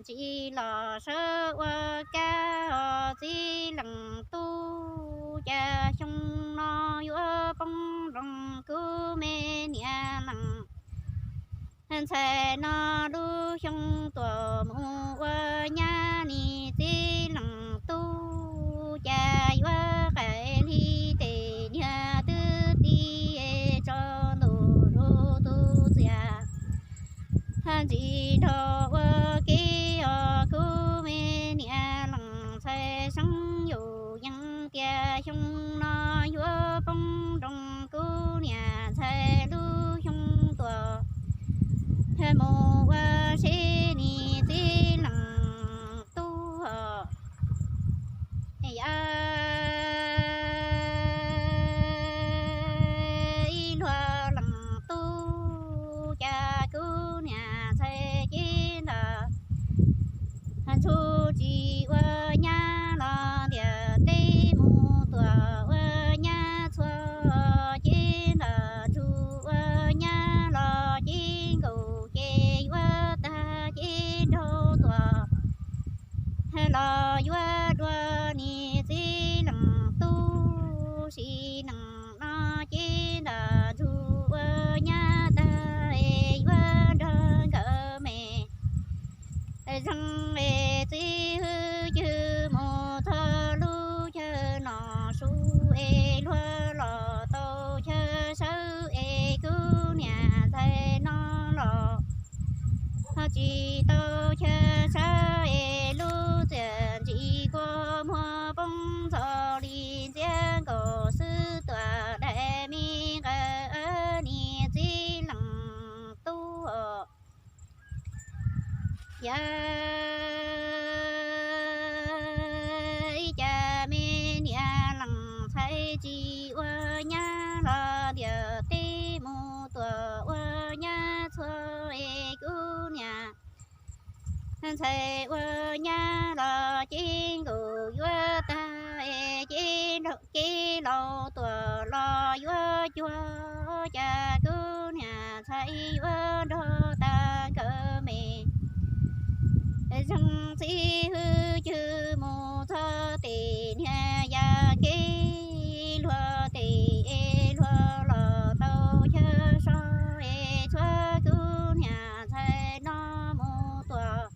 tsis los sawv ua kab os txiv leej tub, cas xyoo no yuav poob nroos kuv me niam leej ntxhais no lub xyoo tuaj mus ua nyab. Nim txiv leej tub cas yuav qaim li tes niag twb ti tso ntuj lub tus txiaj ntsis nrog ua ke os kuv me niam leej ntxhais seeb yus yeej tias xyoo no yuav poob nroos kuv niam ntxhais lub xyoo tuaj mus ua seb nim txiv leej tub os. Yam ib luag leej tub cas kuv niam ntxhais ces ntag ntxhub tsis ua nyab los ntiaj teb mus tuaj ua nyab txhua ces ntag ntxhub ua nyab los ces nkaus ces yuav tag ces nraug tuaj los yuav dua nim txiv leej tub sim neej no ces ntag ntxhub ua nyab tag es yuav nrog nkawd me zeej es txiv hwb cwg mus txog lub chaw no su es luag los tau chaw sawv es kuv niam ntxhais no los ho tsis tau chaw sawv es lub txiaj ntsis kua muag poob ntxov li ntxiab nkaus xwb tuaj daim me nqaws nim txiv leej tub os. Yam ib cas me niam leej ntxhais tsis ua nyab los ntiaj teb mus tuaj ua nyab txhua es kuv niam ntxhais ua nyab los ces nkaus yuav tag es ces ces laus tuaj los yuav cuag cas kuv niam ntxhais yuav nrog tag nkawd me zeej txiv hwb cwg mus txog tes niag yam kev luag tes es luag los tau chaw so es txhua kuv niam ntxhais no mus tuaj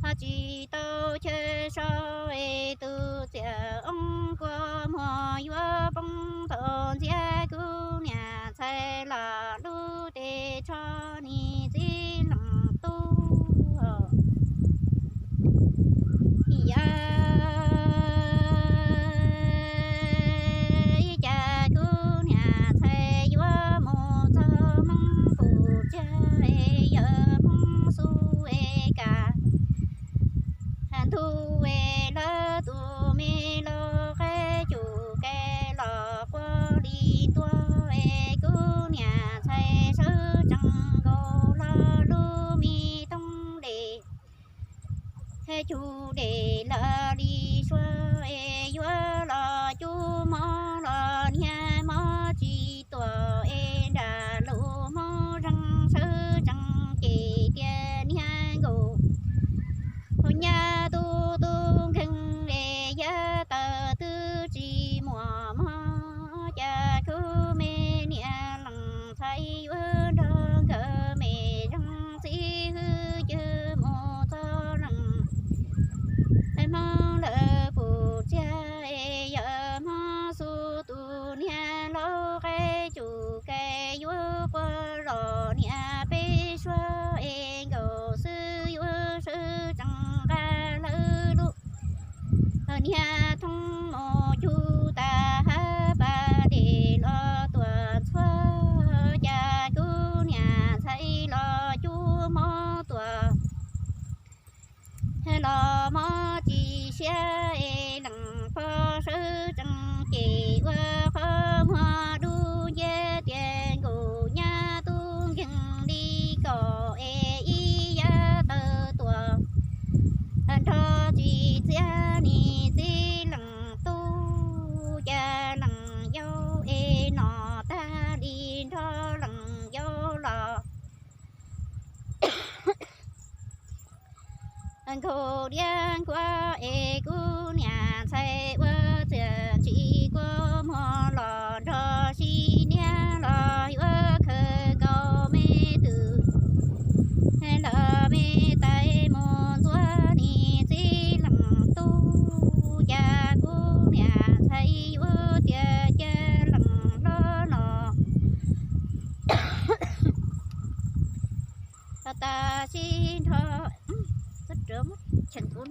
ho tsis tau chaw so es tus txiaj oob kua muag yuav poob tau ntxiab kuv niam ntxhais los lub tes tsho nim txiv leej tub. Yam ib cas kuv niam ntxhais yuav mus txog Hmoob pus txiag es yawm Hmoob xub es kas ntuj es lawv tus me laus qaib cus kais los qua li ntua es kuv niam ntxhais sawv tsees nkaus los lub me toob dej cug dej lawm li suav es yuav los cub mov los niag mov tsis tuaj es nram lub mov zeeg sawv tsees ces tias niag nkaus hos nyab tub tub nkeeg es yav tawm twb tsis muaj mov cas kuv me niam leej ntxhais yuav nrog nkawd me zeej txiv hwb cwg mus txog leej Hmoob lawv pus txiag es yawm Hmoob xub tus niag laus qaib cus kais yuav qua los niam peb suav es nkaus xwb yuav sawv tsees nqa lawv lub niag thoob mus cug tas hab pas dej los tuaj txhua cas kuv niam ntxhais los cub mov tuaj los mov tsis siab es leej pog sawv tsees ces ua qhov muag dub nciab tias nkaus nyab tub nkeeg li kom es ib yav tawm tuaj nrog tsis txiav nim txiv leej tub cas leej yau es nom tag li nrog leej yau los Nkauj diab nkuaj es kuv niam ntxhais ua txiaj ntsim kua muag los nrog sib niab los yuav khaws kaus me twm los me tais mus ntxuav nim txiv leej tub. Cas kuv niam ntxhais yuav tias cas leej hlob no tas sib nrho cheem kuv